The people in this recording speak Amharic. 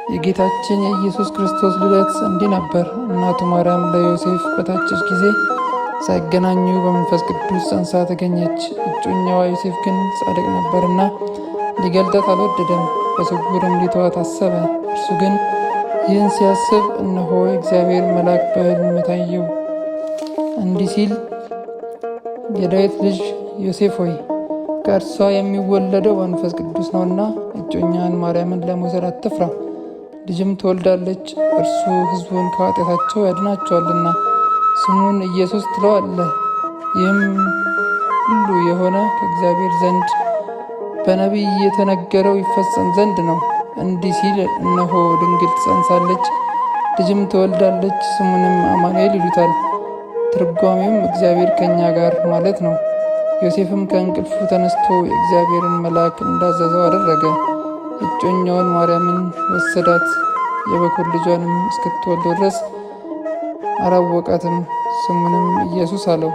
የጌታችን የኢየሱስ ክርስቶስ ልደት እንዲህ ነበር። እናቱ ማርያም ለዮሴፍ በታጨች ጊዜ ሳይገናኙ በመንፈስ ቅዱስ ጸንሳ ተገኘች። እጮኛዋ ዮሴፍ ግን ጻድቅ ነበርና ሊገልጣት አልወደደም፣ በስውርም ሊተዋት አሰበ። እርሱ ግን ይህን ሲያስብ እነሆ የእግዚአብሔር መልአክ በሕልም ታየው፣ እንዲህ ሲል የዳዊት ልጅ ዮሴፍ ሆይ፣ ከእርሷ የሚወለደው መንፈስ ቅዱስ ነውና እጮኛህን ማርያምን ለመውሰድ አትፍራ። ልጅም ትወልዳለች፣ እርሱ ሕዝቡን ከኃጢአታቸው ያድናቸዋልና ስሙን ኢየሱስ ትለዋለህ። ይህም ሁሉ የሆነ ከእግዚአብሔር ዘንድ በነቢይ የተነገረው ይፈጸም ዘንድ ነው። እንዲህ ሲል እነሆ ድንግል ትጸንሳለች፣ ልጅም ትወልዳለች፣ ስሙንም አማኑኤል ይሉታል። ትርጓሜውም እግዚአብሔር ከእኛ ጋር ማለት ነው። ዮሴፍም ከእንቅልፉ ተነስቶ የእግዚአብሔርን መልአክ እንዳዘዘው አደረገ። እጮኛውን ማርያምን ወሰዳት። የበኩር ልጇንም እስክትወልድ ድረስ አላወቃትም። ስሙንም ኢየሱስ አለው።